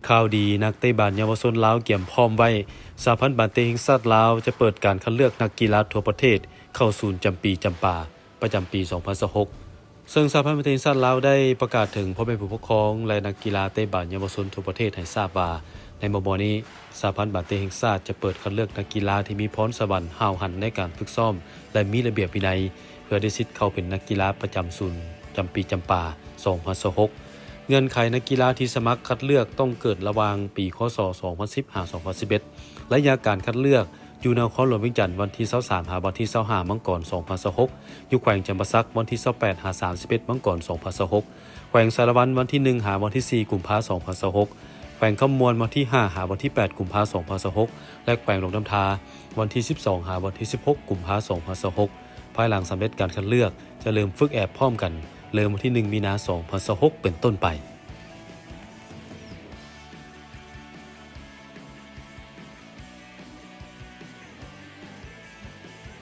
ຂ່າວດີ, ນັກເຕະບານເຍົາວະຊົນລາວກຽມພ້ອມໄວ້. ສະຫະພັນບານເຕະແຫ່ງຊາດລາວຈະເປີດການຄັດເລືອກນັກກິລາທົ່ວປະເທດເຂົ້າສູນຈຳປີຈຳປາ ປະຈຳປີສອງພັນຊາວຫົກ ເຊິ່ງສະຫະພັນບານເຕະແຫ່ງຊາດລາວໄດ້ປະກາດເຖິງພໍ່ແມ່ຜູ້ປົກຄອງ ແລະ ນັກກິລາເຕະບານເຍົາວະຊົນທົ່ວປະເທດໃຫ້ຊາບວ່າ ໃນມໍ່ໆນີ້ ສະຫະພັນບານເຕະແຫ່ງຊາດຈະເປີດຄັດເລືອກນັກກິລາທີ່ມີພອນສະຫວັນ, ຫ້າວຫັນໃນການຝຶກຊ້ອມ ແລະ ມີລະບຽບວິໄນ ເພື່ອໄດ້ສິດເຂົ້າເປັນນັກກິລາປະຈຳສູນຈຳປີຈຳປາສອງພັນຊາວຫົກ. ເງື່ອນໄຂນັກກິລາທີ່ສະໝັກຄັດເລືອກຕ້ອງເກີດລະຫວ່າງປີ ຄ.ສ. ສອງພັນສິບ ຫາ ສອງພັນສິບເອັດ. ໄລຍະການຄັດເລືອກ ຢູ່ນະຄອນຫຼວງວຽງຈັນ ວັນທີຊາວສາມ ຫາ ວັນທີຊາວຫ້າ ມັງກອນ ສອງພັນຊາວຫົກ, ຢູ່ແຂວງຈຳປາສັກ ວັນທີຊາວແປດ ຫາ ສາມສິບເອັດ ມັງກອນ ສອງພັນຊາວຫົກ, ແຂວງສາລະວັນ ວັນທີໜຶ່ງ ຫາ ວັນທີສີ່ ກຸມພາ ສອງພັນຊາວຫົກ, ແຂວງຄຳມ່ວນ ວັນທີຫ້າ ຫາ ວັນທີແປດ ກຸມພາ ສອງພັນຊາວຫົກ ແລະ ແຂວງຫຼວງນ້ຳທາ ວັນທີສິບສອງ ຫາ ວັນທີສິບຫົກ ກຸມພາ ສອງພັນຊາວຫົກ. ພາຍຫຼັງສຳເລັດການຄັດເລືອກ ຈະເລີ່ມຝຶກແອບພ້ອມກັນ ເລີ່ມວັນທີໜຶ່ງ ມີນາ ສອງພັນຊາວຫົກ ເປັນຕົ້ນໄປ.